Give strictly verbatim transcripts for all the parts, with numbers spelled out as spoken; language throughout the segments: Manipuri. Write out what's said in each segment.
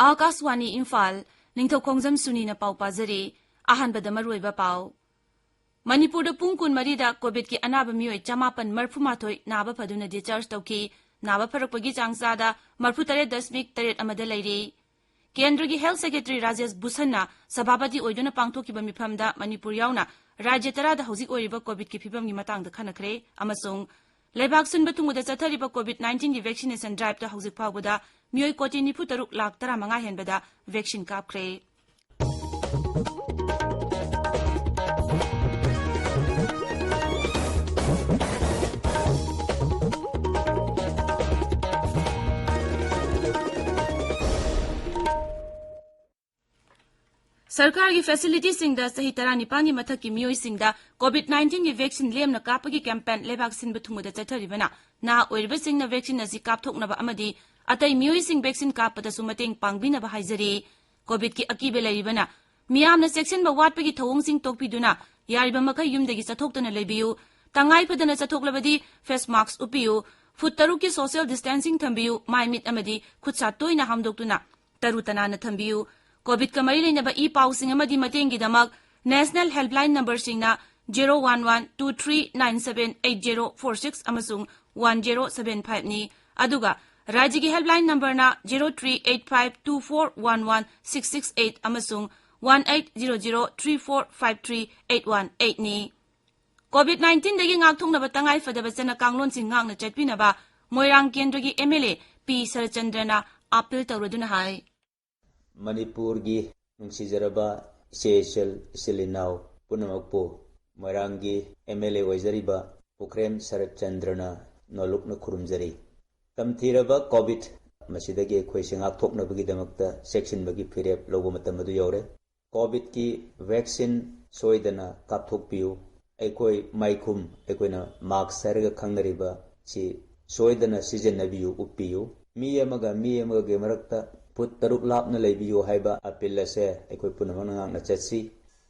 ꯑꯥꯀꯥꯁꯋꯥꯅꯤ ꯏꯝꯐꯥꯜ, ꯅꯤꯡꯊꯧꯈꯣꯡꯖꯝ ꯁꯨꯅꯤꯅ ꯄꯥꯎ ꯄꯥꯖꯔꯤ꯫ ꯑꯍꯥꯟꯕꯗ ꯃꯔꯨꯑꯣꯏꯕ ꯄꯥꯎ꯫ ꯃꯅꯤꯄꯨꯔꯗ ꯄꯨꯡ ꯀꯨꯟꯃꯔꯤꯗ ꯀꯣꯚꯤꯗꯀꯤ ꯑꯅꯥꯕ ꯃꯤꯑꯣꯏ ꯆꯃꯥꯄꯟ ꯃꯔꯐꯨ ꯃꯥꯊꯣꯏ ꯅꯥꯕ ꯐꯗꯨꯅ discharge ꯇꯧꯈꯤ꯫ ꯅꯥꯕ ꯐꯔꯛꯄꯒꯤ ꯆꯥꯡ ꯆꯥꯗ ꯃꯔꯐꯨ ꯇꯔꯦꯠ ꯗꯁꯃꯤꯛ ꯇꯔꯦꯠ ꯑꯃꯗ ꯂꯩꯔꯤ꯫ ꯀꯦꯟꯗ꯭ꯔꯒꯤ Health Secretary ꯔꯥꯖꯦꯁ ꯚꯨꯁꯟꯅ ꯁꯚꯥꯄꯇꯤ ꯑꯣꯏꯗꯨꯅ ꯄꯥꯡꯊꯣꯛꯈꯤꯕ ꯃꯤꯐꯝꯗ ꯃꯅꯤꯄꯨꯔ ꯌꯥꯎꯅ ꯔꯥꯖ꯭ꯌ ꯇꯔꯥꯗ ꯍꯧꯖꯤꯛ ꯑꯣꯏꯔꯤꯕ ꯀꯣꯚꯤꯗꯀꯤ ꯐꯤꯕꯝꯒꯤ ꯃꯇꯥꯡꯗ ꯈꯟꯅꯈ꯭ꯔꯦ ꯑꯃꯁꯨꯡ ꯂꯩꯕꯥꯛ ꯁꯤꯟꯕ ꯊꯨꯡꯕꯗ ꯆꯠꯊꯔꯤꯕ ꯀꯣꯚꯤꯗ ꯅꯥꯏꯟꯇꯤꯟꯒꯤ vaccination driveꯇ ꯍꯧꯖꯤꯛ ꯐꯥꯎꯕꯗ ꯃꯤꯑꯣꯏ ꯀꯣꯇꯤ ꯅꯤꯐꯨ ꯇꯔꯨꯛ ꯂꯥꯈ ꯇꯔꯥꯃꯉꯥ ꯍꯦꯟꯕꯗ vaccine ꯀꯥꯞꯈ꯭ꯔꯦ꯫ ꯁꯔꯀꯥꯔꯒꯤ facilityꯁꯤꯡꯗ ꯆꯍꯤ ꯇꯔꯥꯅꯤꯄꯥꯟꯒꯤ ꯃꯊꯛꯀꯤ ꯃꯤꯑꯣꯏꯁꯤꯡꯗ ꯀꯣꯚꯤꯗ ꯅꯥꯏꯟꯇꯤꯟꯒꯤ vaccine ꯂꯦꯝꯅ ꯀꯥꯞꯄꯒꯤ campaign ꯂꯩꯕꯥꯛ ꯁꯤꯟꯕ ꯊꯨꯡꯕꯗ ꯆꯠꯊꯔꯤꯕꯅ ꯅꯍꯥ ꯑꯣꯏꯔꯤꯕꯁꯤꯡꯅ vaccine ꯑꯁꯤ ꯀꯥꯞꯊꯣꯛꯅꯕ ꯑꯃꯗꯤ ꯑꯇꯩ ꯃꯤꯑꯣꯏꯁꯤꯡ vaccine ꯀꯥꯞꯄꯗꯁꯨ ꯃꯇꯦꯡ ꯄꯥꯡꯕꯤꯅꯕ ꯍꯥꯏꯖꯔꯤ꯫ ꯀꯣꯚꯤꯗꯀꯤ ꯑꯀꯤꯕ ꯂꯩꯔꯤꯕꯅ ꯃꯤꯌꯥꯝꯅ ꯆꯦꯛꯁꯤꯟꯕ ꯋꯥꯠꯄꯒꯤ ꯊꯧꯑꯣꯡꯁꯤꯡ ꯇꯣꯛꯄꯤꯗꯨꯅ ꯌꯥꯔꯤꯕ ꯃꯈꯩ ꯌꯨꯝꯗꯒꯤ ꯆꯠꯊꯣꯛꯇꯅ ꯂꯩꯕꯤꯌꯨ꯫ ꯇꯉꯥꯏ ꯐꯗꯅ ꯆꯠꯊꯣꯛꯂꯕꯗꯤ face mask ꯎꯞꯄꯤꯌꯨ꯫ ꯐꯨꯠ ꯇꯔꯨꯛꯀꯤ social distancing ꯊꯝꯕꯤꯌꯨ꯫ ꯃꯥꯏ ꯃꯤꯠ ꯑꯃꯗꯤ ꯈꯨꯠ ꯁꯥ ꯇꯣꯏꯅ ꯍꯥꯝꯗꯣꯛꯇꯨꯅ ꯇꯔꯨ ꯇꯅꯥꯟꯅ ꯊꯝꯕꯤꯌꯨ꯫ ꯀꯣꯚꯤꯗꯀ ꯃꯔꯤ ꯂꯩꯅꯕ ꯏ ꯄꯥꯎꯁꯤꯡ ꯑꯃꯗꯤ ꯃꯇꯦꯡꯒꯤꯗꯃꯛ National Helpline numberꯁꯤꯡꯅ zero one one two three nine seven eight zero four six ꯑꯃꯁꯨꯡ one zero seven fiveꯅꯤ꯫ ꯑꯗꯨꯒ ꯔꯥꯖ꯭ꯌꯒꯤ helpline numberꯅ zero three eight five two four one one six six eight ꯑꯃꯁꯨꯡ one eight zero zero three four five three eight one eightꯅꯤ꯫ ꯀꯣꯚꯤꯗ ꯅꯥꯏꯟꯇꯤꯟꯗꯒꯤ ꯉꯥꯛꯊꯣꯛꯅꯕ ꯇꯉꯥꯏ ꯐꯗꯕ ꯆꯠꯅ ꯀꯥꯡꯂꯣꯟꯁꯤꯡ ꯉꯥꯛꯅ ꯆꯠꯄꯤꯅꯕ ꯃꯣꯏꯔꯥꯡ ꯀꯦꯟꯗ꯭ꯔꯒꯤ MLA ꯄꯤ ꯁꯔꯠꯆꯟꯗ꯭ꯔꯅ appeal ꯇꯧꯔꯗꯨꯅ ꯍꯥꯏ꯫ ꯃꯅꯤꯄꯨꯔꯒꯤ ꯅꯨꯡꯁꯤꯖꯔꯕ ꯏꯆꯦ ꯏꯆꯜ, ꯏꯆꯤꯜ ꯏꯅꯥꯎ ꯄꯨꯝꯅꯃꯛꯄꯨ ꯃꯣꯏꯔꯥꯡꯒꯤ MLA ꯑꯣꯏꯖꯔꯤꯕ ꯄꯨꯈ꯭ꯔꯦꯝ ꯁꯔꯠꯆꯟꯗ꯭ꯔꯅ ꯅꯣꯂꯨꯛꯅ ꯈꯨꯔꯨꯝꯖꯔꯤ꯫ ꯇꯝꯊꯤꯔꯕ ꯀꯣꯚꯤꯗ ꯃꯁꯤꯗꯒꯤ ꯑꯩꯈꯣꯏꯁꯦ ꯉꯥꯛꯊꯣꯛꯅꯕꯒꯤꯗꯃꯛꯇ ꯆꯦꯛꯁꯤꯟꯕꯒꯤ ꯐꯤꯔꯦꯞ ꯂꯧꯕ ꯃꯇꯝ ꯑꯗꯨ ꯌꯧꯔꯦ꯫ ꯀꯣꯚꯤꯗꯀꯤ vaccine ꯁꯣꯏꯗꯅ ꯀꯥꯞꯊꯣꯛꯄꯤꯌꯨ꯫ ꯑꯩꯈꯣꯏ ꯃꯥꯏꯈꯨꯝ, ꯑꯩꯈꯣꯏꯅ mask ꯍꯥꯏꯔꯒ ꯈꯪꯅꯔꯤꯕ ꯁꯤ ꯁꯣꯏꯗꯅ ꯁꯤꯖꯤꯟꯅꯕꯤꯌꯨ, ꯎꯞꯄꯤꯌꯨ꯫ ꯃꯤ ꯑꯃꯒ ꯃꯤ ꯑꯃꯒꯒꯤ ꯃꯔꯛꯇ ꯐꯨꯠ ꯇꯔꯨꯛ ꯂꯥꯞꯅ ꯂꯩꯕꯤꯌꯨ ꯍꯥꯏꯕ ꯑꯄꯤꯜ ꯑꯁꯦ ꯑꯩꯈꯣꯏ ꯄꯨꯝꯅꯃꯛꯅ ꯉꯥꯛꯅ ꯆꯠꯁꯤ꯫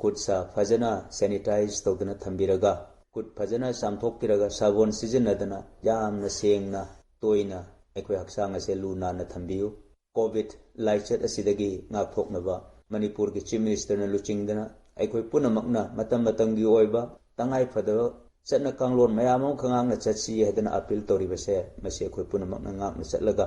ꯈꯨꯠ ꯁꯥ ꯐꯖꯅ ꯁꯦꯅꯤꯇꯥꯏꯖ ꯇꯧꯗꯨꯅ ꯊꯝꯕꯤꯔꯒ, ꯈꯨꯠ ꯐꯖꯅ ꯆꯥꯝꯊꯣꯛꯄꯤꯔꯒ, ꯁꯥꯕꯣꯟ ꯁꯤꯖꯤꯟꯅꯗꯅ ꯌꯥꯝꯅ ꯁꯦꯡꯅ, ꯇꯣꯏꯅ ꯑꯩꯈꯣꯏ ꯍꯛꯆꯥꯡ ꯑꯁꯦ ꯂꯨ ꯅꯥꯟꯅ ꯊꯝꯕꯤꯌꯨ꯫ ꯀꯣꯚꯤꯗ ꯂꯥꯏꯆꯠ ꯑꯁꯤꯗꯒꯤ ꯉꯥꯛꯊꯣꯛꯅꯕ ꯃꯅꯤꯄꯨꯔꯒꯤ ꯆꯤꯐ ꯃꯤꯅꯤꯁꯇꯔꯅ ꯂꯨꯆꯤꯡꯗꯅ ꯑꯩꯈꯣꯏ ꯄꯨꯝꯅꯃꯛꯅ ꯃꯇꯝ ꯃꯇꯝꯒꯤ ꯑꯣꯏꯕ ꯇꯉꯥꯏ ꯐꯗꯕ ꯆꯠꯅ ꯀꯥꯡꯂꯣꯟ ꯃꯌꯥꯝ ꯑꯃꯈꯛ ꯉꯥꯛꯅ ꯆꯠꯁꯤ ꯍꯥꯏꯗꯅ ꯑꯄꯤꯜ ꯇꯧꯔꯤꯕꯁꯦ, ꯃꯁꯤ ꯑꯩꯈꯣꯏ ꯄꯨꯝꯅꯃꯛꯅ ꯉꯥꯛꯅ ꯆꯠꯂꯒ,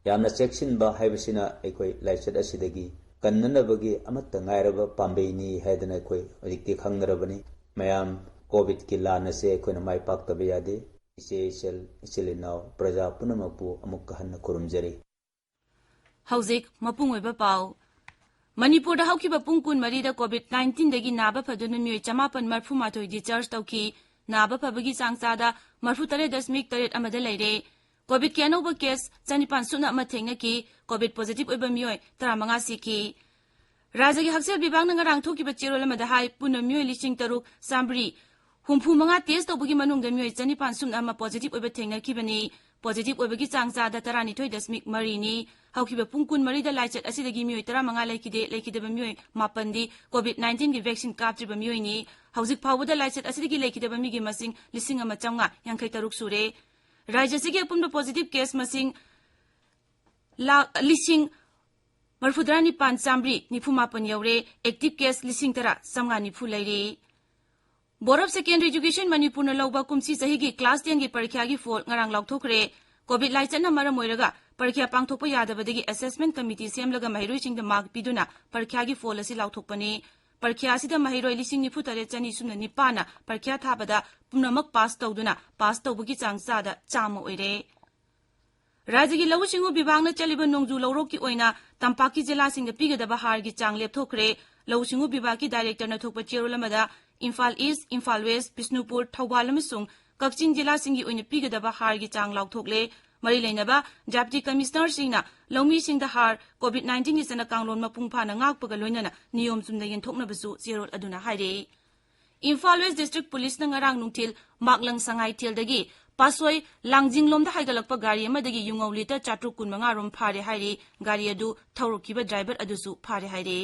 ꯌꯥꯝꯅ ꯆꯦꯛꯁꯤꯟꯕ ꯍꯥꯏꯕꯁꯤꯅ ꯑꯩꯈꯣꯏ ꯂꯥꯏꯆꯠ ꯑꯁꯤꯗꯒꯤ ꯀꯟꯅꯅꯕꯒꯤ ꯑꯃꯠꯇ ꯉꯥꯏꯔꯕ ꯄꯥꯝꯕꯩꯅꯤ ꯍꯥꯏꯗꯅ ꯑꯩꯈꯣꯏ ꯍꯧꯖꯤꯛꯇꯤ ꯈꯪꯅꯔꯕꯅꯤ꯫ ꯃꯌꯥꯝ, ꯀꯣꯚꯤꯗꯀꯤ ꯂꯥꯟ ꯑꯁꯦ ꯑꯩꯈꯣꯏꯅ ꯃꯥꯏ ꯄꯥꯛꯇꯕ ꯌꯥꯗꯦ꯫ ꯏꯆꯦ ꯏꯆꯜ, ꯏꯆꯤꯜ ꯏꯅꯥꯎ, ꯄ꯭ꯔꯖꯥ ꯄꯨꯝꯅꯃꯛꯄꯨ ꯑꯃꯨꯛꯀ ꯍꯟꯅ ꯈꯨꯔꯨꯝꯖꯔꯤ꯫ ꯍꯧꯖꯤꯛ ꯃꯄꯨꯡ ꯑꯣꯏꯕ ꯄꯥꯎ꯫ ꯃꯅꯤꯄꯨꯔꯗ ꯍꯧꯈꯤꯕ ꯄꯨꯡ ꯀꯨꯟꯃꯔꯤꯗ ꯀꯣꯚꯤꯗ ꯅꯥꯏꯟꯇꯤꯟꯗꯒꯤ ꯅꯥꯕ ꯐꯗꯨꯅ ꯃꯤꯑꯣꯏ ꯆꯃꯥꯄꯟ ꯃꯔꯐꯨ ꯃꯥꯊꯣꯏ ꯗꯤꯁꯆꯥꯔꯖ ꯇꯧꯈꯤ꯫ ꯅꯥꯕ ꯐꯕꯒꯤ ꯆꯥꯡ ꯆꯥꯗ ꯃꯔꯐꯨ ꯇꯔꯦꯠ ꯗꯁꯃꯤꯛ ꯇꯔꯦꯠ ꯑꯃꯗ ꯂꯩꯔꯦ꯫ ꯀꯣꯚꯤꯗꯀꯤ ꯑꯅꯧꯕ ꯀꯦꯁ ꯆꯅꯤꯄꯥꯟ ꯁꯨꯞꯅ ꯑꯃ ꯊꯦꯡꯅꯈꯤ꯫ ꯀꯣꯚꯤꯗ ꯄꯣꯖꯤꯇꯤꯚ ꯑꯣꯏꯕ ꯃꯤꯑꯣꯏ ꯇꯔꯥꯃꯉꯥ ꯁꯤꯈꯤ꯫ ꯔꯥꯖ꯭ꯌꯒꯤ ꯍꯛꯁꯦꯜ ꯕꯤꯚꯥꯒꯅ ꯉꯔꯥꯡ ꯊꯣꯛꯈꯤꯕ ꯆꯦꯔꯣꯜ ꯑꯃꯗ ꯍꯥꯏ, ꯄꯨꯟꯅ ꯃꯤꯑꯣꯏ ꯂꯤꯁꯤꯡ ꯇꯔꯨꯛ ꯆꯥꯝꯃꯔꯤ ꯍꯨꯝꯐꯨ ꯃꯉꯥ ꯇꯦꯁ ꯇꯧꯕꯒꯤ ꯃꯅꯨꯡꯗ ꯃꯤꯑꯣꯏ ꯆꯅꯤꯄꯥꯟ ꯁꯨꯞꯅ ꯑꯃ ꯄꯣꯖꯤꯇꯤꯚ ꯑꯣꯏꯕ ꯊꯦꯡꯅꯈꯤꯕꯅꯤ꯫ ꯄꯣꯖꯤꯇꯤꯚ ꯑꯣꯏꯕꯒꯤ ꯆꯥꯡ ꯆꯥꯗ ꯇꯔꯥꯅꯤꯊꯣꯏ ꯗꯁꯃꯤꯛ ꯃꯔꯤꯅꯤ꯫ ꯍꯧꯈꯤꯕ ꯄꯨꯡ ꯀꯨꯟꯃꯔꯤꯗ ꯂꯥꯏꯆꯠ ꯑꯁꯤꯗꯒꯤ ꯃꯤꯑꯣꯏ ꯇꯔꯥꯃꯉꯥ ꯂꯩꯈꯤꯗꯦ꯫ ꯂꯩꯈꯤꯗꯕ ꯃꯤꯑꯣꯏ ꯃꯥꯄꯟꯗꯤ ꯀꯣꯚꯤꯗ ꯅꯥꯏꯟꯇꯤꯟꯒꯤ ꯚꯦꯛꯁꯤꯟ ꯀꯥꯞꯇ꯭ꯔꯤꯕ ꯃꯤꯑꯣꯏꯅꯤ꯫ ꯍꯧꯖꯤꯛ ꯐꯥꯎꯕꯗ ꯂꯥꯏꯆꯠ ꯑꯁꯤꯗꯒꯤ ꯂꯩꯈꯤꯗꯕ ꯃꯤꯒꯤ ꯃꯁꯤꯡ ꯂꯤꯁꯤꯡ ꯑꯃ ꯆꯥꯝꯃꯉꯥ ꯌꯥꯡꯈꯩ ꯇꯔꯨꯛ ꯁꯨꯔꯦ꯫ ꯔꯥꯖ꯭ꯌ ꯑꯁꯤꯒꯤ ꯑꯄꯨꯟꯕ ꯄꯣꯖꯤꯇꯤꯚ ꯀꯦꯁ ꯃꯁꯤꯡ ꯂꯥꯈ, ꯂꯤꯁꯤꯡ ꯃꯔꯐꯨꯇꯔꯥ ꯅꯤꯄꯥꯟ ꯆꯥꯝꯃꯔꯤ ꯅꯤꯐꯨ ꯃꯥꯄꯟ ꯌꯧꯔꯦ꯫ ꯑꯦꯛꯇꯤꯚ ꯀꯦꯁ ꯂꯤꯁꯤꯡ ꯇꯔꯥ ꯆꯥꯝꯃꯉꯥ ꯅꯤꯐꯨ ꯂꯩꯔꯦ꯫ Board of Secondary Education ꯃꯅꯤꯄꯨꯔꯅ ꯂꯧꯕ ꯀꯨꯝꯁꯤ ꯆꯍꯤꯒꯤ ꯀ꯭ꯂꯥꯁ ꯇꯦꯟꯒꯤ ꯄꯔꯤꯈ꯭ꯌꯥꯒꯤ ꯐꯣꯜ ꯉꯔꯥꯡ ꯂꯥꯎꯊꯣꯛꯈ꯭ꯔꯦ꯫ ꯀꯣꯚꯤꯗ ꯂꯥꯏꯆꯠꯅ ꯃꯔꯝ ꯑꯣꯏꯔꯒ ꯄꯔꯤꯈ꯭ꯌꯥ ꯄꯥꯡꯊꯣꯛꯄ ꯌꯥꯗꯕꯗꯒꯤ ꯑꯦꯁꯦꯁꯃꯦꯟ ꯀꯃꯤꯇꯤ ꯁꯦꯝꯂꯒ ꯃꯍꯩꯔꯣꯏꯁꯤꯡꯗ ꯃꯥꯔꯛ ꯄꯤꯗꯨꯅ ꯄꯔꯤꯈ꯭ꯌꯥꯒꯤ ꯐꯣꯜ ꯑꯁꯤ ꯂꯥꯎꯊꯣꯛꯄꯅꯤ꯫ ꯄꯔꯤꯈ꯭ꯌꯥ ꯑꯁꯤꯗ ꯃꯍꯩꯔꯣꯏ ꯂꯤꯁꯤꯡ ꯅꯤꯐꯨ ꯇꯔꯦꯠ ꯆꯅꯤ ꯁꯨꯞꯅ ꯅꯤꯄꯥꯟꯅ ꯄꯔꯤꯈ꯭ꯌꯥ ꯊꯥꯕꯗ ꯄꯨꯝꯅꯃꯛ ꯄꯥꯁ ꯇꯧꯗꯨꯅ ꯄꯥꯁ ꯇꯧꯕꯒꯤ ꯆꯥꯡ ꯆꯥꯗ ꯆꯥꯝꯃ ꯑꯣꯏꯔꯦ꯫ ꯔꯥꯖ꯭ꯌꯒꯤ ꯂꯧꯎ ꯁꯤꯡꯎ ꯕꯤꯚꯥꯒꯅ ꯆꯠꯂꯤꯕ ꯅꯣꯡꯖꯨ ꯂꯧꯔꯣꯛꯀꯤ ꯑꯣꯏꯅ ꯇꯝꯄꯥꯛꯀꯤ ꯖꯤꯂꯥꯁꯤꯡꯗ ꯄꯤꯒꯗꯕ ꯍꯥꯔꯒꯤ ꯆꯥꯡ ꯂꯦꯞꯊꯣꯛꯈ꯭ꯔꯦ꯫ ꯂꯧꯎ ꯁꯤꯡꯎ ꯕꯤꯚꯥꯒꯀꯤ ꯗꯥꯏꯔꯦꯛꯇꯔꯅ ꯊꯣꯛꯄ ꯆꯦꯔꯣꯜ ꯑꯃꯗ ꯏꯝꯐꯥꯜ ꯏꯁ꯭ꯠ, ꯏꯝꯐꯥꯜ ꯋꯦꯁ꯭ꯠ, ꯕꯤꯁꯅꯨꯄꯨꯔ, ꯊꯧꯕꯥꯜ ꯑꯃꯁꯨꯡ ꯀꯛꯆꯤꯡ ꯖꯤꯂꯥꯁꯤꯡꯒꯤ ꯑꯣꯏꯅ ꯄꯤꯒꯗꯕ ꯍꯥꯔꯒꯤ ꯆꯥꯡ ꯂꯥꯎꯊꯣꯛꯂꯦ꯫ ꯃꯔꯤ ꯂꯩꯅꯕ ꯗꯦꯄꯨꯇꯤ ꯀꯃꯤꯁꯅꯔꯁꯤꯡꯅ ꯂꯧꯃꯤꯁꯤꯡꯗ ꯍꯥꯔ, ꯀꯣꯚꯤꯗ ꯅꯥꯏꯟꯇꯤꯟꯒꯤ ꯆꯠꯅ ꯀꯥꯡꯂꯣꯟ ꯃꯄꯨꯡ ꯐꯥꯅ ꯉꯥꯛꯄꯒ ꯂꯣꯏꯅꯅ ꯅꯤꯌꯣꯝ ꯆꯨꯝꯅ ꯌꯦꯟꯊꯣꯛꯅꯕꯁꯨ ꯆꯦꯔꯣꯜ ꯑꯗꯨꯅ ꯍꯥꯏꯔꯤ꯫ ꯏꯝꯐꯥꯜ ꯋꯦꯁ꯭ꯠ ꯗꯤꯁꯇ꯭ꯔꯤꯛ ꯄꯨꯂꯤꯁꯅ ꯉꯔꯥꯡ ꯅꯨꯡꯊꯤꯜ ꯃꯥꯛꯂꯪ ꯁꯉꯥꯏꯊꯦꯜꯗꯒꯤ ꯄꯥꯁꯣꯏ ꯂꯥꯡꯖꯤꯡꯂꯣꯝꯗ ꯍꯥꯏꯒꯠꯂꯛꯄ ꯒꯥꯔꯤ ꯑꯃꯗꯒꯤ ꯌꯨꯉꯧ ꯂꯤꯇꯔ ꯆꯥꯇ꯭ꯔꯨꯛ ꯀꯨꯟꯃꯉꯥ ꯔꯣꯝ ꯐꯥꯔꯦ ꯍꯥꯏꯔꯤ꯫ ꯒꯥꯔꯤ ꯑꯗꯨ ꯊꯧꯔꯛꯈꯤꯕ ꯗ꯭ꯔꯥꯏꯚꯔ ꯑꯗꯨꯁꯨ ꯐꯥꯔꯦ ꯍꯥꯏꯔꯤ꯫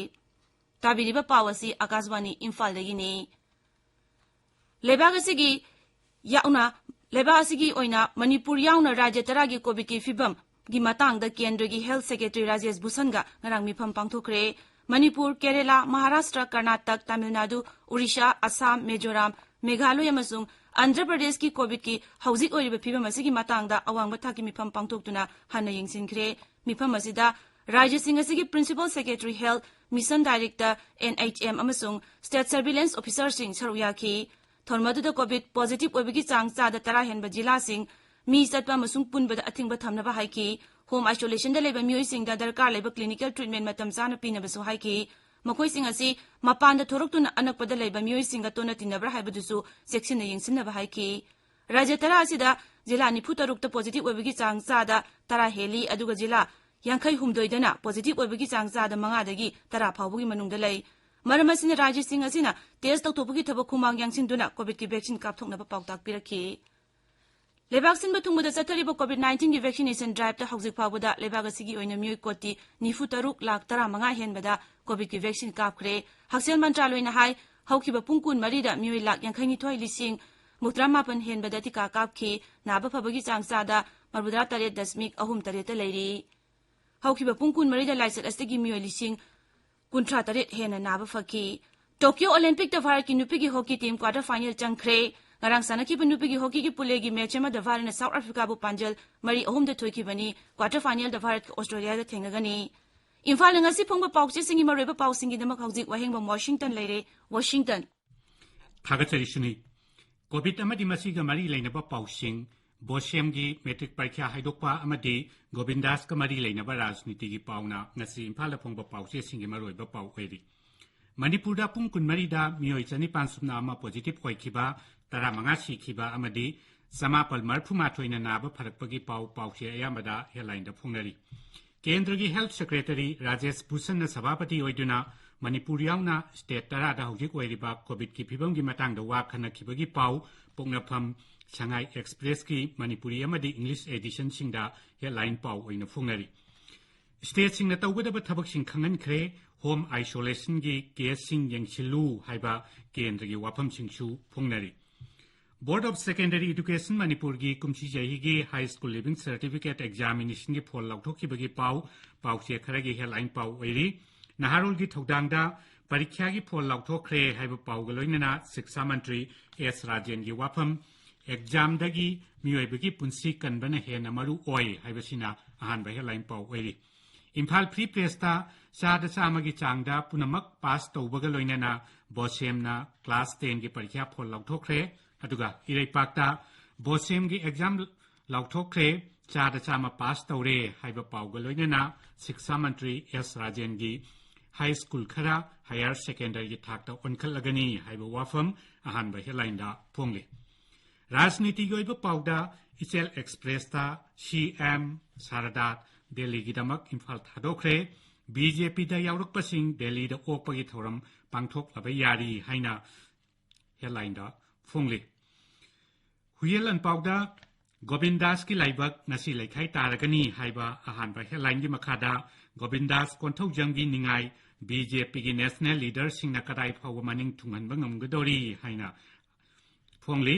ꯇꯥꯕꯤꯔꯤꯕ ꯄꯥꯎ ꯑꯁꯤ ꯑꯀꯥꯁꯕꯥꯅꯤ ꯏꯝꯐꯥꯜꯗꯒꯤꯅꯤ꯫ ꯂꯩꯕꯥꯛ ꯑꯁꯤꯒꯤ ꯌꯥꯎꯅ, ꯂꯩꯕꯥꯛ ꯑꯁꯤꯒꯤ ꯑꯣꯏꯅ ꯃꯅꯤꯄꯨꯔ ꯌꯥꯎꯅ ꯔꯥꯖ꯭ꯌ ꯇꯔꯥꯒꯤ ꯀꯣꯚꯤꯗꯀꯤ ꯐꯤꯕꯝꯒꯤ ꯃꯇꯥꯡꯗ ꯀꯦꯟꯗ꯭ꯔꯒꯤ ꯍꯦꯜꯊ ꯁꯦꯀ꯭ꯔꯦꯇꯔꯤ ꯔꯥꯖꯦꯁ ꯚꯨꯁꯟꯒ ꯉꯔꯥꯡ ꯃꯤꯐꯝ ꯄꯥꯡꯊꯣꯛꯈ꯭ꯔꯦ꯫ ꯃꯅꯤꯄꯨꯔ, ꯀꯦꯔꯦꯂꯥ, ꯃꯍꯥꯔꯥꯁꯇ꯭ꯔ, ꯀꯔꯅꯥꯇꯛ, ꯇꯥꯃꯤꯜ ꯅꯥꯗꯨ, ꯑꯣꯔꯤꯁꯥ, ꯑꯁꯥꯝ, ꯃꯤꯖꯣꯔꯥꯝ, ꯃꯦꯘꯥꯂꯣꯏ ꯑꯃꯁꯨꯡ ꯑꯟꯙ꯭ꯔ ꯄ꯭ꯔꯗꯦꯁꯀꯤ ꯀꯣꯚꯤꯗꯀꯤ ꯍꯧꯖꯤꯛ ꯑꯣꯏꯔꯤꯕ ꯐꯤꯕꯝ ꯑꯁꯤꯒꯤ ꯃꯇꯥꯡꯗ ꯑꯋꯥꯡꯕ ꯊꯥꯛꯀꯤ ꯃꯤꯐꯝ ꯄꯥꯡꯊꯣꯛꯇꯨꯅ ꯍꯟꯅ ꯌꯦꯡꯁꯤꯟꯈ꯭ꯔꯦ꯫ ꯃꯤꯐꯝ ꯑꯁꯤꯗ ꯔꯥꯖ꯭ꯌꯁꯤꯡ ꯑꯁꯤꯒꯤ principal secretary health, mission director, N H M, ꯑꯃꯁꯨꯡ ꯁ꯭ꯇꯦꯠ ꯁꯔꯚꯤꯂꯦꯟꯁ ꯑꯣꯐꯤꯁꯥꯔꯁꯤꯡ ꯁꯔꯨꯛ ꯌꯥꯈꯤ꯫ ꯊꯧꯔꯝ ꯑꯗꯨꯗ ꯀꯣꯚꯤꯗ ꯄꯣꯖꯤꯇꯤꯚ ꯑꯣꯏꯕꯒꯤ ꯆꯥꯡ ꯆꯥꯗ ꯇꯔꯥ ꯍꯦꯟꯕ ꯖꯤꯂꯥꯁꯤꯡ ꯃꯤ ꯆꯠꯄ ꯑꯃꯁꯨꯡ ꯄꯨꯟꯕꯗ ꯑꯊꯤꯡꯕ ꯊꯝꯅꯕ ꯍꯥꯏꯈꯤ꯫ ꯍꯣꯝ ꯑꯥꯏꯁꯣꯂꯦꯁꯟꯗ ꯂꯩꯕ ꯃꯤꯑꯣꯏꯁꯤꯡꯗ ꯗꯔꯀꯥꯔ ꯂꯩꯕ ꯀ꯭ꯂꯤꯅꯤꯀꯦꯜ ꯇ꯭ꯔꯤꯠꯃꯦꯟ ꯃꯇꯝ ꯆꯥꯅ ꯄꯤꯅꯕꯁꯨ ꯍꯥꯏꯈꯤ꯫ ꯃꯈꯣꯏꯁꯤꯡ ꯑꯁꯤ ꯃꯄꯥꯟꯗ ꯊꯣꯔꯛꯇꯨꯅ ꯑꯅꯛꯄꯗ ꯂꯩꯕ ꯃꯤꯑꯣꯏꯁꯤꯡꯒ ꯇꯣꯟꯅ ꯇꯤꯟꯅꯕ꯭ꯔꯥ ꯍꯥꯏꯕꯗꯨꯁꯨ ꯆꯦꯛꯁꯤꯟꯅ ꯌꯦꯡꯁꯤꯟꯅꯕ ꯍꯥꯏꯈꯤ꯫ ꯔꯥꯖ꯭ꯌ ꯇꯔꯥ ꯑꯁꯤꯗ ꯖꯤꯂꯥ ꯅꯤꯐꯨ ꯇꯔꯨꯛꯇ ꯄꯣꯖꯤꯇꯤꯚ ꯑꯣꯏꯕꯒꯤ ꯆꯥꯡ ꯆꯥꯗ ꯇꯔꯥ ꯍꯦꯜꯂꯤ, ꯑꯗꯨꯒ ꯖꯤꯂꯥ ꯌꯥꯡꯈꯩ ꯍꯨꯝꯗꯣꯏꯗꯅ ꯄꯣꯖꯤꯇꯤꯚ ꯑꯣꯏꯕꯒꯤ ꯆꯥꯡ ꯆꯥꯗ ꯃꯉꯥꯗꯒꯤ ꯇꯔꯥ ꯐꯥꯎꯕꯒꯤ ꯃꯅꯨꯡꯗ ꯂꯩ꯫ ꯃꯔꯝ ꯑꯁꯤꯅ ꯔꯥꯖ꯭ꯌꯁꯤꯡ ꯑꯁꯤꯅ ꯇꯦꯁ ꯇꯧꯊꯣꯛꯄꯒꯤ ꯊꯕꯛ ꯈꯨꯃꯥꯡ ꯌꯥꯡꯁꯤꯟꯗꯨꯅ ꯀꯣꯚꯤꯗꯀꯤ ꯚꯦꯛꯁꯤꯟ ꯀꯥꯞꯊꯣꯛꯅꯕ ꯄꯥꯎꯇꯥꯛ ꯄꯤꯔꯛꯈꯤ꯫ ꯂꯩꯕꯥꯛ ꯁꯤꯟꯕ ꯊꯨꯡꯕꯗ ꯆꯠꯊꯔꯤꯕ ꯀꯣꯚꯤꯗ ꯅꯥꯏꯟꯇꯤꯟꯒꯤ ꯚꯦꯛꯁꯤꯅꯦꯁꯟ ꯗ꯭ꯔꯥꯏꯚꯇ ꯍꯧꯖꯤꯛ ꯐꯥꯎꯕꯗ ꯂꯩꯕꯥꯛ ꯑꯁꯤꯒꯤ ꯑꯣꯏꯅ ꯃꯤꯑꯣꯏ ꯀꯣꯇꯤ ꯅꯤꯐꯨ ꯇꯔꯨꯛ ꯂꯥꯈ ꯇꯔꯥ ꯃꯉꯥ ꯍꯦꯟꯕꯗ ꯀꯣꯚꯤꯗꯀꯤ ꯚꯦꯛꯁꯤꯟ ꯀꯥꯞꯈ꯭ꯔꯦ꯫ ꯍꯛꯁꯦꯜ ꯃꯟꯇ꯭ꯔꯥꯂꯣꯏꯅ ꯍꯥꯏ, ꯍꯧꯈꯤꯕ ꯄꯨꯡ ꯀꯨꯟ ꯃꯔꯤꯗ ꯃꯤꯑꯣꯏ ꯂꯥꯈ ꯌꯥꯡꯈꯩ ꯅꯤꯊꯣꯏ ꯂꯤꯁꯤꯡ ꯃꯧꯗ꯭ꯔꯥ ꯃꯥꯄꯟ ꯍꯦꯟꯕꯗ ꯇꯤꯀꯥ ꯀꯥꯞꯈꯤ꯫ ꯅꯥꯕ ꯐꯕꯒꯤ ꯆꯥꯡ ꯆꯥꯗ ꯃꯧꯗ꯭ꯔꯥ ꯇꯔꯦꯠ ꯗꯁꯃꯤꯛ ꯑꯍꯨꯝ ꯇꯔꯦꯠꯇ ꯂꯩꯔꯤ꯫ ꯍꯧꯈꯤꯕ ꯄꯨꯡ ꯀꯨꯟ ꯃꯔꯤꯗ ꯂꯥꯏꯆꯠ ꯑꯁꯤꯗꯒꯤ ꯃꯤꯑꯣꯏ ꯂꯤꯁꯤꯡ ꯀꯨꯟꯊ꯭ꯔꯥ ꯇꯔꯦꯠ ꯍꯦꯟꯅ ꯅꯥꯕ ꯐꯈꯤ꯫ ꯇꯣꯀ꯭ꯌꯣ ꯑꯣꯂꯦꯝꯄꯤꯛꯇ ꯚꯥꯔꯠꯀꯤ ꯅꯨꯄꯤꯒꯤ ꯍꯣꯀꯤ ꯇꯤꯝ ꯀ꯭ꯋꯥꯇꯔ ꯐꯥꯏꯅꯦꯜ ꯆꯪꯈ꯭ꯔꯦ꯫ ꯉꯔꯥꯡ ꯁꯥꯟꯅꯈꯤꯕ ꯅꯨꯄꯤꯒꯤ ꯍꯣꯀꯤꯒꯤ ꯄꯨꯂꯦꯒꯤ ꯃꯦꯆ ꯑꯃꯗ ꯚꯥꯔꯠꯅ ꯁꯥꯎꯠ ꯑꯐ꯭ꯔꯤꯀꯥꯕꯨ ꯄꯥꯟꯖꯜ ꯃꯔꯤ ꯑꯍꯨꯝꯗ ꯊꯣꯏꯈꯤꯕꯅꯤ꯫ ꯀ꯭ꯋꯥꯇꯔ ꯐꯥꯏꯅꯦꯜꯗ ꯚꯥꯔꯠꯀ ꯑꯣꯁꯇ꯭ꯔꯦꯂꯤꯌꯥꯒ ꯊꯦꯡꯅꯒꯅꯤ꯫ ꯏꯝꯐꯥꯜꯅ ꯉꯁꯤ ꯐꯣꯡꯕ ꯄꯥꯎꯆꯦꯁꯤꯡꯒꯤ ꯃꯔꯨꯑꯣꯏꯕ ꯄꯥꯎꯁꯤꯡꯒꯤꯗꯃꯛ ꯍꯧꯖꯤꯛ ꯋꯥꯍꯦꯡꯕꯝ ꯋꯥꯁꯤꯡꯇꯟ ꯂꯩꯔꯦ꯫ ꯋꯥꯁꯤꯡꯇꯟ꯫ ꯊꯥꯒꯠꯆꯔꯤ ꯁꯨꯅꯤ꯫ ꯀꯣꯚꯤꯗ ꯑꯃꯗꯤ ꯃꯁꯤꯒ ꯃꯔꯤ ꯂꯩꯅꯕ ꯄꯥꯎꯁꯤꯡ, ꯕꯣꯁꯦꯝꯒꯤ ꯃꯦꯇ꯭ꯔꯤꯛ ꯄꯔꯤꯈ꯭ꯌꯥ ꯍꯥꯏꯗꯣꯛꯄ ꯑꯃꯗꯤ ꯒꯣꯕꯤꯟꯗꯥꯁꯀ ꯃꯔꯤ ꯂꯩꯅꯕ ꯔꯥꯖꯅꯤꯇꯤꯒꯤ ꯄꯥꯎꯅ ꯉꯁꯤ ꯏꯝꯐꯥꯜꯗ ꯐꯣꯡꯕ ꯄꯥꯎꯆꯦꯁꯤꯡꯒꯤ ꯃꯔꯨꯑꯣꯏꯕ ꯄꯥꯎ ꯑꯣꯏꯔꯤ꯫ ꯃꯅꯤꯄꯨꯔꯗ ꯄꯨꯡ ꯀꯨꯟꯃꯔꯤꯗ ꯃꯤꯑꯣꯏ ꯆꯅꯤꯄꯥꯟ ꯁꯨꯞꯅ ꯑꯃ ꯄꯣꯖꯤꯇꯤꯚ ꯑꯣꯏꯈꯤꯕ, ꯇꯔꯥꯃꯉꯥ ꯁꯤꯈꯤꯕ ꯑꯃꯗꯤ ꯆꯃꯥꯄꯜ ꯃꯔꯤꯐꯨꯃꯥꯊꯣꯏꯅ ꯅꯥꯕ ꯐꯔꯛꯄꯒꯤ ꯄꯥꯎ, ꯄꯥꯎꯆꯦ ꯑꯌꯥꯝꯕꯗ ꯍꯦꯗꯂꯥꯏꯟꯗ ꯐꯣꯡꯅꯔꯤ꯫ ꯀꯦꯟꯗ꯭ꯔꯒꯤ ꯍꯦꯜꯊ ꯁꯦꯀ꯭ꯔꯦꯇꯔꯤ ꯔꯥꯖꯦꯁ ꯚꯨꯁꯟꯅ ꯁꯚꯥꯄꯇꯤ ꯑꯣꯏꯗꯨꯅ ꯃꯅꯤꯄꯨꯔ ꯌꯥꯎꯅ ꯁ꯭ꯇꯦꯠ ꯇꯔꯥꯗ ꯍꯧꯖꯤꯛ ꯑꯣꯏꯔꯤꯕ ꯀꯣꯚꯤꯗꯀꯤ ꯐꯤꯕꯝꯒꯤ ꯃꯇꯥꯡꯗ ꯋꯥ ꯈꯟꯅꯈꯤꯕꯒꯤ ꯄꯥꯎ ꯄꯣꯛꯅꯐꯝ ꯁꯉꯥꯏ ꯑꯦꯛꯁꯄ꯭ꯔꯦꯁꯀꯤ ꯃꯅꯤꯄꯨꯔꯤ ꯑꯃꯗꯤ ꯏꯪꯂꯤꯁ ꯑꯦꯗꯤꯁꯟꯁꯤꯡꯗ ꯍꯦꯗꯂꯥꯏꯟ ꯄꯥꯎ ꯑꯣꯏꯅ ꯐꯣꯡꯅꯔꯤ꯫ ꯁ꯭ꯇꯦꯠꯁꯤꯡꯅ ꯇꯧꯒꯗꯕ ꯊꯕꯛꯁꯤꯡ ꯈꯪꯍꯟꯈ꯭ꯔꯦ, ꯍꯣꯝ ꯑꯥꯏꯁꯣꯂꯦꯁꯟꯒꯤ ꯀꯦꯁꯁꯤꯡ ꯌꯦꯡꯁꯤꯜꯂꯨ ꯍꯥꯏꯕ ꯀꯦꯟꯗ꯭ꯔꯒꯤ ꯋꯥꯐꯝꯁꯤꯡꯁꯨ ꯐꯣꯡꯅꯔꯤ꯫ Board of Secondary Education ꯃꯅꯤꯄꯨꯔꯒꯤ ꯀꯨꯝꯁꯤ ꯆꯍꯤꯒꯤ ꯍꯥꯏ ꯁ꯭ꯀꯨꯜ ꯂꯤꯚꯤꯡ ꯁꯔꯇꯤꯐꯤꯀꯦꯠ ꯑꯦꯛꯖꯥꯃꯤꯅꯦꯁꯟꯒꯤ ꯐꯣꯜ ꯂꯥꯎꯊꯣꯛꯈꯤꯕꯒꯤ ꯄꯥꯎ, ꯄꯥꯎꯆꯦ ꯈꯔꯒꯤ ꯍꯦꯗꯂꯥꯏꯟ ꯄꯥꯎ ꯑꯣꯏꯔꯤ꯫ ꯅꯍꯥꯔꯣꯜꯒꯤ ꯊꯧꯗꯥꯡꯗ ꯄꯔꯤꯈ꯭ꯌꯥꯒꯤ ꯐꯣꯜ ꯂꯥꯎꯊꯣꯛꯈ꯭ꯔꯦ ꯍꯥꯏꯕ ꯄꯥꯎꯒ ꯂꯣꯏꯅꯅ ꯁꯤꯛꯁꯥ ꯃꯟꯇ꯭ꯔꯤ ꯑꯦꯁ ꯔꯥꯖꯦꯟꯒꯤ ꯋꯥꯐꯝ, ꯑꯦꯛꯖꯥꯝꯗꯒꯤ ꯃꯤꯑꯣꯏꯕꯒꯤ ꯄꯨꯟꯁꯤ ꯀꯟꯕꯅ ꯍꯦꯟꯅ ꯃꯔꯨ ꯑꯣꯏ ꯍꯥꯏꯕꯁꯤꯅ ꯑꯍꯥꯟꯕ ꯍꯦꯗꯂꯥꯏꯟ ꯄꯥꯎ ꯑꯣꯏꯔꯤ꯫ ꯏꯝꯐꯥꯜ ꯐ꯭ꯔꯤ ꯄ꯭ꯔꯦꯁꯇ ꯆꯥꯗ ꯆꯥꯝꯃꯒꯤ ꯆꯥꯡꯗ ꯄꯨꯝꯅꯃꯛ ꯄꯥꯁ ꯇꯧꯕꯒ ꯂꯣꯏꯅꯅ ꯕꯣꯁꯦꯝꯅ ꯀ꯭ꯂꯥꯁ ꯇꯦꯟꯒꯤ ꯄꯔꯤꯈ꯭ꯌꯥ ꯐꯣꯜ ꯂꯥꯎꯊꯣꯛꯈ꯭ꯔꯦ꯫ ꯑꯗꯨꯒ ꯏꯔꯩꯄꯥꯛꯇ ꯕꯣꯁꯦꯝꯒꯤ ꯑꯦꯛꯖꯥꯝ ꯂꯥꯎꯊꯣꯛꯈ꯭ꯔꯦ, ꯆꯥꯗ ꯆꯥꯝꯃ ꯄꯥꯁ ꯇꯧꯔꯦ ꯍꯥꯏꯕ ꯄꯥꯎꯒ ꯂꯣꯏꯅꯅ ꯁꯤꯛꯁꯥ ꯃꯟꯇ꯭ꯔꯤ ꯑꯦꯁ ꯔꯥꯖꯦꯟꯒꯤ ꯍꯥꯏ ꯁ꯭ꯀꯨꯜ ꯈꯔ ꯍꯥꯌꯔ ꯁꯦꯀꯦꯟꯗꯔꯤꯒꯤ ꯊꯥꯛꯇ ꯑꯣꯟꯈꯠꯂꯒꯅꯤ ꯍꯥꯏꯕ ꯋꯥꯐꯝ ꯑꯍꯥꯟꯕ ꯍꯦꯗꯂꯥꯏꯟꯗ ꯐꯣꯡꯂꯤ꯫ ꯔꯥꯖꯅꯤꯇꯤꯒꯤ ꯑꯣꯏꯕ ꯄꯥꯎꯗ ꯏꯆꯦꯜ ꯑꯦꯛꯁꯄ꯭ꯔꯦꯁꯇ ꯁꯤ ꯑꯦꯝ ꯁꯥꯔꯗꯥ ꯗꯦꯜꯂꯤꯒꯤꯗꯃꯛ ꯏꯝꯐꯥꯜ ꯊꯥꯗꯣꯛꯈ꯭ꯔꯦ, ꯕꯤ ꯖꯦ ꯄꯤꯗ ꯌꯥꯎꯔꯛꯄꯁꯤꯡ ꯗꯦꯜꯂꯤꯗ ꯑꯣꯛꯄꯒꯤ ꯊꯧꯔꯝ ꯄꯥꯡꯊꯣꯛꯂꯕ ꯌꯥꯔꯤ ꯍꯥꯏꯅ ꯍꯦꯗꯂꯥꯏꯟꯗ ꯐꯣꯡꯂꯤ꯫ ꯍꯨꯏꯌꯦꯟ ꯂꯥꯟꯄꯥꯎꯗ ꯒꯣꯕꯤꯟꯗꯥꯁꯀꯤ ꯂꯥꯏꯕꯛ ꯉꯁꯤ ꯂꯩꯈꯥꯏ ꯇꯥꯔꯒꯅꯤ ꯍꯥꯏꯕ ꯑꯍꯥꯟꯕ ꯍꯦꯗꯂꯥꯏꯟꯒꯤ ꯃꯈꯥꯗ ꯒꯣꯕꯤꯟꯗꯥꯁ ꯀꯣꯟꯊꯧꯖꯝꯒꯤ ꯅꯤꯡꯉꯥꯏ ꯕꯤ ꯖꯦ ꯄꯤꯒꯤ ꯅꯦꯁꯅꯦꯜ ꯂꯤꯗꯔꯁꯤꯡꯅ ꯀꯗꯥꯏ ꯐꯥꯎꯕ ꯃꯅꯤꯡ ꯊꯨꯡꯍꯟꯕ ꯉꯝꯒꯗꯧꯔꯤ ꯍꯥꯏꯅ ꯐꯣꯡꯂꯤ꯫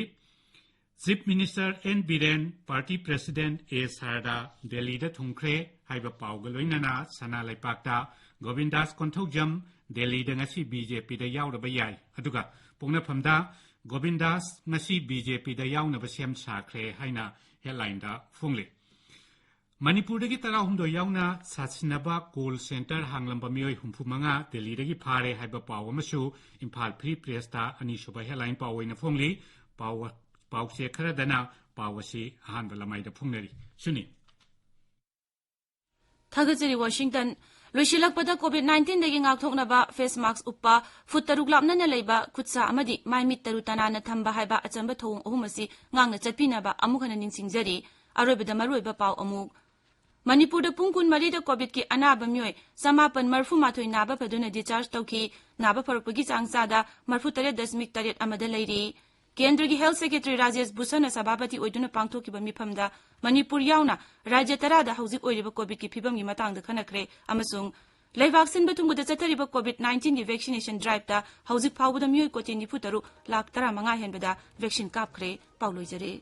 Chief minister N Biren, party president A Sarda ꯗꯦꯜꯂꯤꯗ ꯊꯨꯡꯈ꯭ꯔꯦ ꯍꯥꯏꯕ ꯄꯥꯎꯒ ꯂꯣꯏꯅꯅ ꯁꯅꯥ ꯂꯩꯄꯥꯛꯇ ꯒꯣꯕꯤꯟꯗꯥꯁ ꯀꯣꯟꯊꯧꯖꯝ ꯗꯦꯜꯂꯤꯗ ꯉꯁꯤ ꯕꯤ ꯖꯦ ꯄꯤꯗ ꯌꯥꯎꯔꯕ ꯌꯥꯏ꯫ ꯑꯗꯨꯒ ꯄꯣꯛꯅꯐꯝꯗ ꯒꯣꯕꯤꯟꯗꯥꯁ ꯉꯁꯤ ꯕꯤ ꯖꯦ ꯄꯤꯗ ꯌꯥꯎꯅꯕ ꯁꯦꯝ ꯁꯥꯈ꯭ꯔꯦ ꯍꯥꯏꯅ ꯍꯦꯗꯂꯥꯏꯟꯗ ꯐꯣꯡꯂꯤ꯫ ꯃꯅꯤꯄꯨꯔꯗꯒꯤ ꯇꯔꯥꯍꯨꯝꯗꯣꯏ ꯌꯥꯎꯅ ꯁꯥꯁꯤꯟꯅꯕ ꯀꯣꯜ ꯁꯦꯟꯇꯔ ꯍꯥꯡꯂꯝꯕ ꯃꯤꯑꯣꯏ ꯍꯨꯝꯐꯨ ꯃꯉꯥ ꯗꯦꯜꯂꯤꯗꯒꯤ ꯐꯥꯔꯦ ꯍꯥꯏꯕ ꯄꯥꯎ ꯑꯃꯁꯨ ꯏꯝꯐꯥꯜ ꯐ꯭ꯔꯤ ꯄ꯭ꯔꯦꯁꯇ ꯑꯅꯤꯁꯨꯕ ꯍꯦꯗꯂꯥꯏꯟ ꯄꯥꯎ ꯑꯣꯏꯅ ꯐꯣꯡꯂꯤ꯫ ꯄꯥꯎ, ꯄꯥꯎꯆꯦ ꯈꯔꯗꯅ ꯄꯥꯎ ꯑꯁꯤ ꯑꯍꯥꯟꯕ ꯂꯃꯥꯏꯗ ꯐꯣꯡꯅꯔꯤ꯫ ꯁꯤꯅꯤ꯫ ꯊꯥꯒꯠꯆꯔꯤ, ꯋꯥꯁꯤꯡꯇꯟ꯫ ꯂꯣꯏꯁꯤꯜꯂꯛꯄꯗ ꯀꯣꯚꯤꯗ ꯅꯥꯏꯟꯇꯤꯟꯗꯒꯤ ꯉꯥꯛꯊꯣꯛꯅꯕ ꯐꯦꯁ ꯃꯥꯛꯁ ꯎꯞꯄ, ꯐꯨꯠ ꯇꯔꯨꯛ ꯂꯥꯞꯅꯅ ꯂꯩꯕ, ꯈꯨꯠꯁꯥ ꯑꯃꯗꯤ ꯃꯥꯏ ꯃꯤꯠ ꯇꯔꯨ ꯇꯅꯥꯟꯅ ꯊꯝꯕ ꯍꯥꯏꯕ ꯑꯆꯝꯕ ꯊꯧꯑꯣꯡ ꯑꯍꯨꯝ ꯑꯁꯤ ꯉꯥꯛꯅ ꯆꯠꯄꯤꯅꯕ ꯑꯃꯨꯛ ꯍꯟꯅ ꯅꯤꯡꯁꯤꯡꯖꯔꯤ꯫ ꯑꯔꯣꯏꯕꯗ ꯃꯔꯨꯑꯣꯏꯕ ꯄꯥꯎ ꯑꯃꯨꯛ꯫ ꯃꯅꯤꯄꯨꯔꯗ ꯄꯨꯡ ꯀꯨꯟꯃꯔꯤꯗ ꯀꯣꯚꯤꯗꯀꯤ ꯑꯅꯥꯕ ꯃꯤꯑꯣꯏ ꯆꯃꯥꯄꯟ ꯃꯔꯤꯐꯨ ꯃꯥꯊꯣꯏ ꯅꯥꯕ ꯐꯗꯨꯅ ꯗꯤꯁꯆꯥꯔꯖ ꯇꯧꯈꯤ꯫ ꯅꯥꯕ ꯐꯔꯛꯄꯒꯤ ꯆꯥꯡ ꯆꯥꯗ ꯃꯔꯤꯐꯨ ꯇꯔꯦꯠ ꯗꯁꯃꯤꯛ ꯇꯔꯦꯠ ꯑꯃꯗ ꯂꯩꯔꯤ꯫ ꯀꯦꯟꯗ꯭ꯔꯒꯤ Health Secretary ꯔꯥꯖꯦꯁ ꯚꯨꯁꯟꯅ ꯁꯚꯥꯄꯇꯤ ꯑꯣꯏꯗꯨꯅ ꯄꯥꯡꯊꯣꯛꯈꯤꯕ ꯃꯤꯐꯝꯗ ꯃꯅꯤꯄꯨꯔ ꯌꯥꯎꯅ ꯔꯥꯖ꯭ꯌ ꯇꯔꯥꯗ ꯍꯧꯖꯤꯛ ꯑꯣꯏꯔꯤꯕ ꯀꯣꯚꯤꯗꯀꯤ ꯐꯤꯕꯝꯒꯤ ꯃꯇꯥꯡꯗ ꯈꯟꯅꯈ꯭ꯔꯦ ꯑꯃꯁꯨꯡ ꯂꯩꯕꯥꯛ ꯁꯤꯟꯕ ꯊꯨꯡꯕꯗ ꯆꯠꯊꯔꯤꯕ ꯀꯣꯚꯤꯗ ꯅꯥꯏꯟꯇꯤꯟꯒꯤ ꯚꯦꯛꯁꯤꯅꯦꯁꯟ ꯗ꯭ꯔꯥꯏꯚꯇ ꯍꯧꯖꯤꯛ ꯐꯥꯎꯕꯗ ꯃꯤꯑꯣꯏ ꯀꯣꯇꯤ ꯅꯤꯐꯨ ꯇꯔꯨꯛ ꯂꯥꯈ ꯇꯔꯥꯃꯉꯥ ꯍꯦꯟꯕꯗ ꯚꯦꯛꯁꯤꯟ ꯀꯥꯞꯈ꯭ꯔꯦ꯫ ꯄꯥꯎ ꯂꯣꯏꯖꯔꯦ꯫